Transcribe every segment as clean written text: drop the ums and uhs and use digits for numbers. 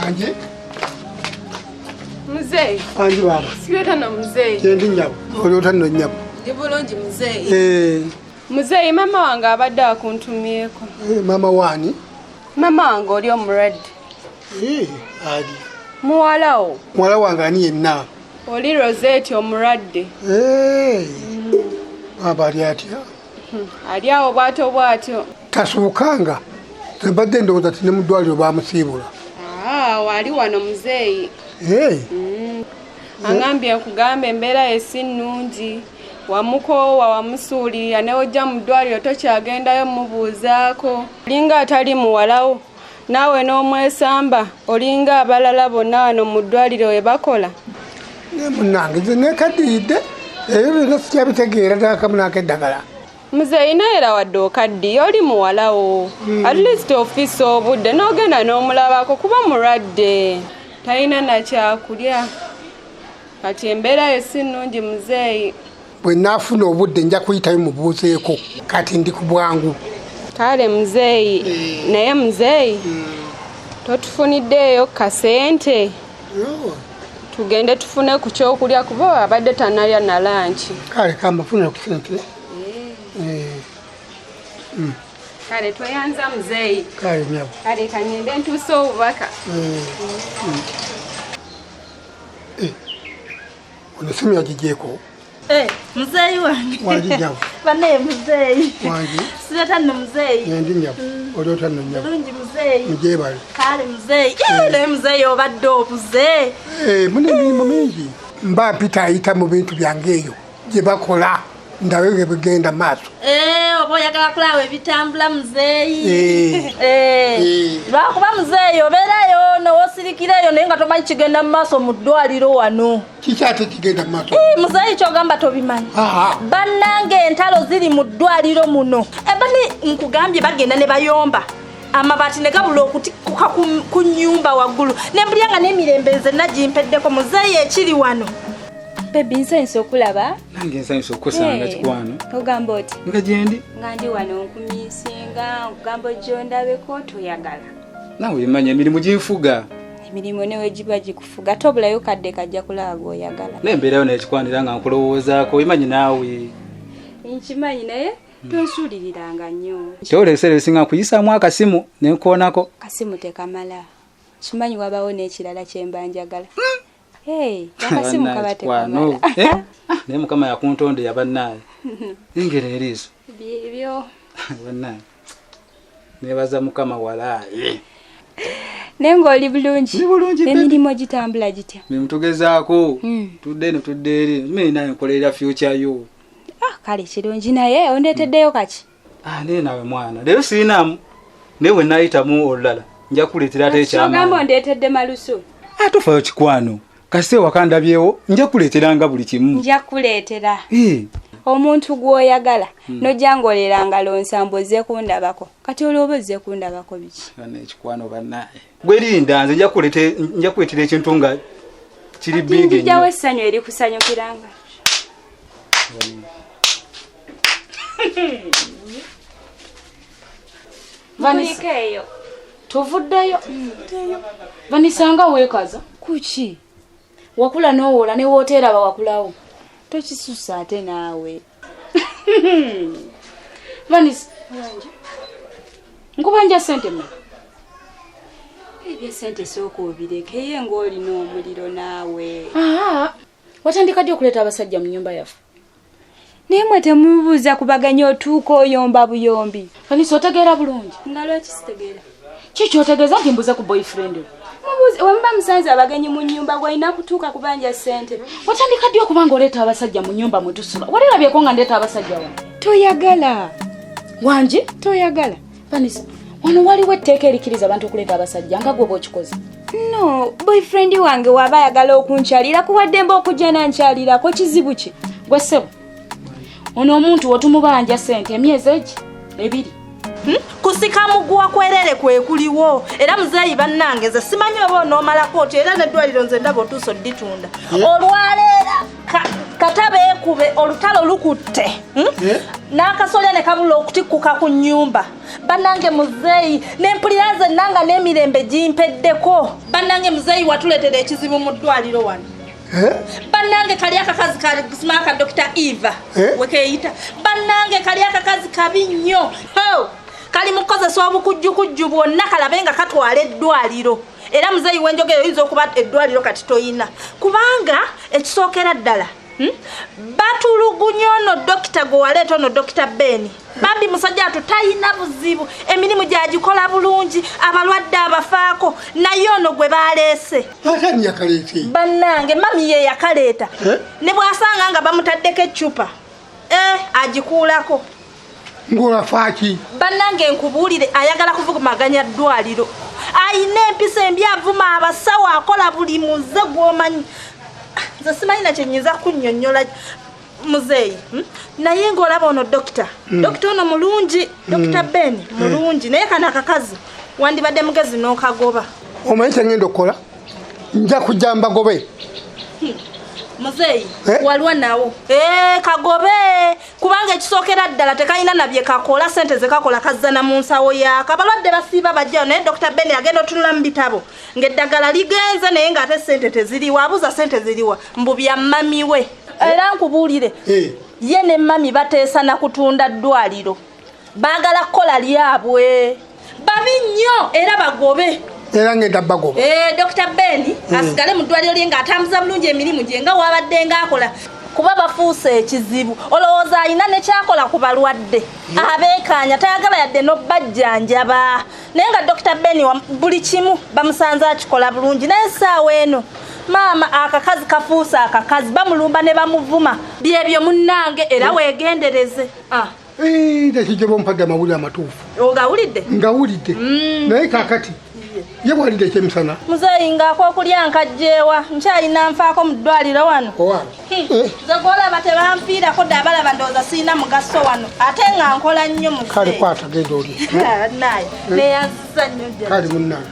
Angi? Muzeeyi. Angi baba. Sibyota no muzeeyi. Kyendi nnyabo. Oli otya nno nnyabo? Ndi bulungi muzeeyi. Eh. Muzeeyi maama wange abadde akuntumyeko. Eh, maama waani? Maama wange oli omulwadde. Eh, ali. Muwala wo. Muwala wange ani yenna? Oli Rosette omulwadde. Eh. Baba ali atya? Ali awo bw'atyo bw'atyo. Tasuukanga. Mbadde ndowooza ti ne mu ddwaliro baamusiibula. Ah, wali wano muzeeyi. Hey. Angambye nkugamba embeera ye si nnungi. Wamukoowa wamusuulirira ne wojja mu ddwaliro tokyagendayo mubuuzaako. Olinga atali muwalawo naawe n'omwesamba olinga abalala bonna wano mu ddwaliro we bakola. Ne munnange nze neekaddiridde ebyo byonna sikyabitegeera n'akamu n'akeddagala. Muzeeyi naye era wadde okaddiye oli muwalawo. At least ofiisa obudde n'ogenda n'omulabako kuba mulwadde. Talina na kyakulya. Kati embeera ye si nnungi muzeeyi. Bwe naafuna obudde nja kuyitayo mubuuzeeko kati ndi ku bwangu. Kale muzeeyi naye muzeeyi totufuniddeeyo kasente tugende tufune ku kyokulya kuba abadde tanalya na lanki. Kale kambafune ku sente. Kale tweyanza muzeeyi. Kale nnyabo. Kale kangende ntuuse obubaka. Ono essimu yagigyeko. Muzeeyi wange. Wangi nnyabo. Bannaye muzeeyi. Wangi. Sireta nno muzeeyi. Ngendi nnyabo. Oli otya nno nnyabo? Bulungi muzeeyi. Mugyebale. Kale muzeeyi. Naye muzeeyi obadde obuze. Muna emirimu mingi. Mba mpita ayita mu bintu byange eyo gye bakola ndabe bwe bigenda maaso. Oba oyagala kulaba ebitambula muzeeyi. Lwakuba muzeeyi obeerayo n'osirikira eyo naye nga tomanyi kigenda mu maaso mu ddwaliro wano. Kiki ate kigenda mu maaso? Muzeeyi ky'ogamba tobimanyi. Bannange entalo ziri mu ddwaliro muno. Bani nkugambye bagenda ne bayomba. Amabaati ne gabula okutikkuka ku nnyumba waggulu. Ne mpulira nga n'emirembe nze nagimpeddeko muzeeyi ekiri wano. Baby nsanyusa okulaba. Nange nsanyusa okukusanga kikwano. Ogamba oti? Nga gyendi. Nga ndi wano nkumiisinga, nkugamba ojja ondabeko toyagala. Naawe obimanyi emirimu ginfuga. Emirimu ne we giba gikufuga tobulayo kadde kajja kulaba gw'oyagala. Naye embeerayo n'ekikwanira nga nkulowoozaako obimanyi naawe. Nkimanyi naye tonsuuliriranga nnyo. Kyola ebiseera ebisinga nkuyisaamu akasimu ne nkoonako. Akasimu tekamala. Kimanyi wabaawo n'ekirala kye mba njagala. Hey, akasimu kaba tekamala. Naye Mukama yakuntondera bannaaye. Engeri eriiso. Byebyo. Bannaaye. Neebaza Mukama walaaye. Naye ng'oli bulungi. Ndi bulungi. Emirimu gitambula gitya? Emirimu tugezaako. Tudde eno tudde eri. Mimi naye nkolerera future yo. Kale kirungi naye ondeeteddeyo kaki? Naye naawe mwana. Leero sirinaamu. Naye bwe naayitamu olulala nja kukuleetera ate ekyamaanyi. Ky'ogamba ondeetedde malusu? Tofaayo kikwano. Kasita ewaka ndabyewo nja kukuleeteranga buli kimu. Nja kukuleetera. Omuntu gw'oyagala n'ojja ng'olera ngalo nsambu ozze kundabako. Kati olwo oba ozze kundabako biki? Bano ekikwano bannaye. Gwe linda nze nja kukuleetera ekintu nga kiri Kati big nnyo. njijjawo essanyu erikusanyukiranga. Vanessa, eyo. Tuvuddeyo. Vanessa nga weekaza. Kuki? Wakula n'owola ne wooteeraba wakulawo. Tokisusa ate naawe. Vanessa, nkubanja ssente mmeka? Ebya ssente sooka obireke, ye ng'olina omuliro naawe. Watandika ddi okuleeta abasajja mu nnyumba yaffe? Naye mwe temubuuza kubaganya otuuka oyomba buyombi. Vanessa otegeera bulungi. Nga lwaki sitegeera? Ki ky'otegeeza nti mbuze ku boyfriend we? Mubuuze, we muba musanze abagenyi mu nnyumba gw'olina kutuuka kubanja ssente. Watandika ddi okuba ng'oleeta abasajja mu nnyumba mwe tusula? Wali olabyeko nga ndeeta abasajja wano? Toyagala. Wangi? Toyagala. Vanessa, wano waliwo etteeka erikkiriza abantu okuleeta abasajja nga gwe bw'okikoze. No, boyfriend wange w'aba ayagala okunkyalira kuwadde mba okujja n'ankyalirako kizibu ki? Gwe ssebo, ono omuntu otumubanja ssente emyezi egi ebiri. Kusika muguwa kwerere kwe kuliwo. Era muzeeyi bannange nze simanyi oba onoomalako otyo era n'eddwaliro nze ndaba otuuse odditunda. Olwaleero kata beekube olutalo lukutte. N'akasolya ne kabula okutikkuka ku nnyumba. Bannange muzeeyi, ne mpulira nze nanga n'emirembe gimpeddeko. Bannange muzeeyi watuleetera ekizibu mu ddwaliro wano. Bannange kali akakazi ka Dr. Eva wekeeyita. Bannange kali akakazi kabi nnyo. Kali mu kukozesa obukujjukujju bwonna kalabe nga katwala eddwaliro. Era muzeeyi w'enjogera oyinza okuba eddwaliro kati toyina. Kubanga ekisookera ddala batulugunya ono dokita gwe waleeta ono Dr. Ben. Bambi musajja atu talina buzibu, emirimu gy'agikola bulungi, abalwadde abafaako, naye ono gwe baleese. Ate yakaleeta? Bannange mami ye yakaleeta. Ne bw'asanga nga bamutaddeko eccupa, agikuulako. Ng'olafaaki? Bannange nkubuulire, ayagala kuvumaganya ddwaliro. Ayina empisa embi, avuma abasawo, akola buli muze gw'omanyi. Nze simanyi na kye nnyinza kunnyonnyola muzeeyi. Naye ng'olaba ono dokita. Dokita ono mulungi, Dr. Ben mulungi, naye kano akakazi wandibadde mugezi n'okagoba. Omanyi kye ngenda okukola? Nja kujja mbagobe. Muzeeyi, walwa nawo. Kagobe, kubanga ekisookera ddala tekalina na bye kakola, ssente ze kakola kazzana mu nsawo yaako. Abalwadde basiiba bajjayo, naye Dr. Ben agenda otunula mu bitabo ng'eddagala ligenze naye ng'ate ssente teziriwa. Abuuza ssente ziriwa, mbu bya mami we. Era nkubuulire, ye ne mami bateesa na kutunda ddwaliro. Baagala kukola lyabwe. Babi nnyo era bagobe. Era ngenda bagoba. Dr. Ben asigale mu ddwaliro lye ng'atambuza bulungi emirimu gye nga wabadde ng'akola. Kuba bafuuse ekizibu. Olowooza alina ne kyakola ku balwadde. Abeekaanya tayagala yadde n'obbajjanjaba. Naye nga Dr. Ben buli kimu bamusanze akikola bulungi. Naye essaawa eno maama akakazi kafuuse akakazi, bamulumba ne bamuvuma. Byebyo munnange era weegendereze. Tekijja bompadde amawulire amatuufu. Ogawulidde? Ngawulidde. Naye kaakati ye bwalidde ekyemisana. Muzeeyi ng'akookulya nkajjeewa, nkyalina nfaako mu ddwaliro wano. Nze gw'olaba tebanfiirako dda, abalaba ndowooza sirina mugaso wano, ate nga nkola nnyo muzeeyi. Kale kwata genda olye. Naye neyanziza nnyo jjajja. Kale munnange.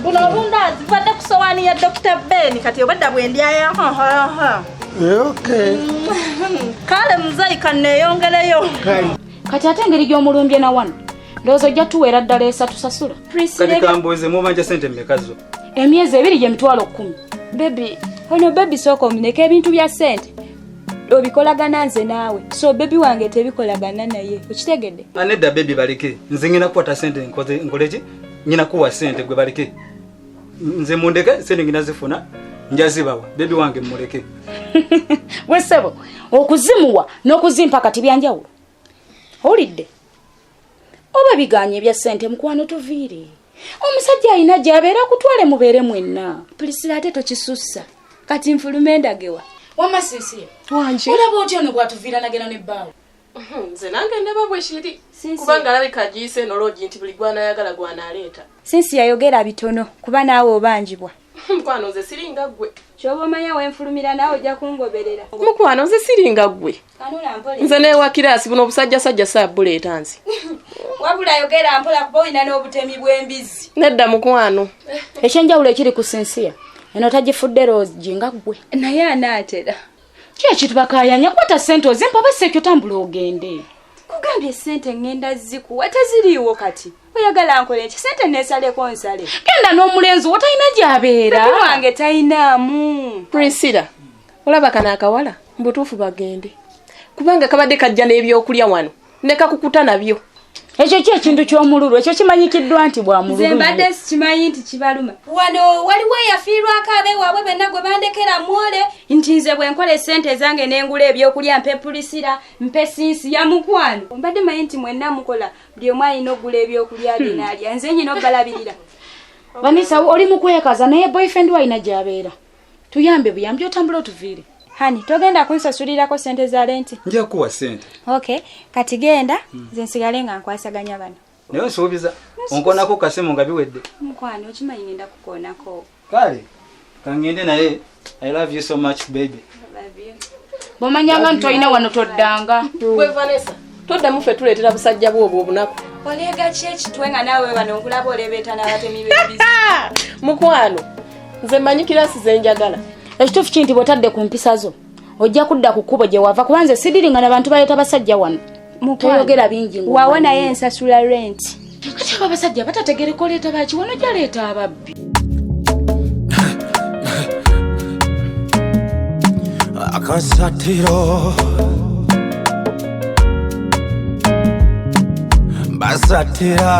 Buno obundaazi bubadde ku ssowaani ya Dr. Ben, kati obadda bwe ndyayo. Okay. Kale muzeeyi kanneeyongereyo. Kati ate engeri gy'omulumbye na wano, ndowooza ojja tuweera ddala esatu sasula. Kati kambuuze mubanja ssente mmeka zo? Emyezi ebiri gye 110,000. Baby, ono baby sooka omuneka ebintu bya ssente obikolagana nze naawe, so baby wange tebikolagana naye, okitegedde? Nedda baby baleke, nze ngenda kukwata ssente nkole ki? Ngenda kuwa ssente gwe baleke. Nze mundeke ssente ngenda zifuna, nja zibawa, baby wange mmuleke. We ssebo, okuzimuwa n'okuzimpa kati byanjawulo. Owulidde? Oba biganye ebya ssente mukwano tuviire. Omusajja alina gy'abeera akutwale mubeere mwenna. Priscilla ate tokisussa. Kati nfulume ndagewa. Wamma Sinsiya. Wanje. Olaba otya ono bw'atuviira nagenda n'ebbaawo? Nze nange ndaba bwe kiri. Kubanga alabika agiyise eno loogi nti buli gw'anaayagala gw'anaaleeta. Sinsiya yogera bitono kuba naawe obanjibwa. Mukwano nze siringa ggwe. Ky'oba omanya we nfulumira naawe ojja kungoberera. Mukwano nze siringa ggwe. Nze neewa kiraasi buno obusajjasajja saabuleeta nze. Wabula yogera mpola kuba olina n'obutemi bw'embizzi. Nedda mukwano. Ekyenjawulo ekiri ku Sinsiya eno tagifudde loogi nga ggwe. Naye anaatera. Ki ekitubakaayanya kwata ssente ozimpa oba si ekyo tambula ogende. Kugambye ssente ŋŋenda zikuwa teziriiwo kati. Oyagala nkole ki? Ssente neesaleko nsale. Genda n'omulenzi wo talina gy'abeera. Bebi wange talinaamu. Priscilla, olaba kano akawala mbutuufu bagende. Kubanga kabadde kajja n'ebyokulya wano ne kakukuta nabyo. Ekyo ki ekintu ky'omululu ekyo kimanyikiddwa nti bwa mululu. Nze mbadde sikimanyi nti kibaluma. Wano waliwo eyafiirwako abeewaabwe benna gwe bandekera mwole nti nze bwe nkola essente ezange n'engula ebyokulya mpe Priscilla mpe Sinsiya mukwano. Mbadde manyi nti mwenna mukola buli omu alina okugula ebyokulya bye n'alya, nze nnyina obbalabirira. Vanessa oli mu kwekaza naye boyfriend we alina gy'abeera. Tuyambe buyambi otambule otuviire. Hani, togenda kunsasulirako ssente za renti? Nja kuwa ssente. Okay, kati genda nze nsigale nga nkwasaganya bano. Naye nsuubiza onkoonako kasimu nga biwedde. Mukwano okimanyi ngenda kukoonako. Kale kangende naye I love you so much baby. Love you. Bw'omanyanga nti tolina wano toddanga. Gwe Vanessa, toddamu ffe tuleetera busajja bwo obwo obunaku. Oleega ki ekitwe nga naawe wano nkulaba oleebeeta n'abatemi b'embizzi. Mukwano, nze mmanyi kiraasi ze njagala. Ekituufu ki nti bw'otadde ku mpisa zo ojja kudda ku kkubo gye wava kuba nze sidiringa na bantu baleeta basajja wano. Toyogera bingi ng'omanyi. Wawo naye nsasula rent. Kati abo abasajja batategereka oleeta bakiwano gyaleeta ababbi. Akasatiro basatira.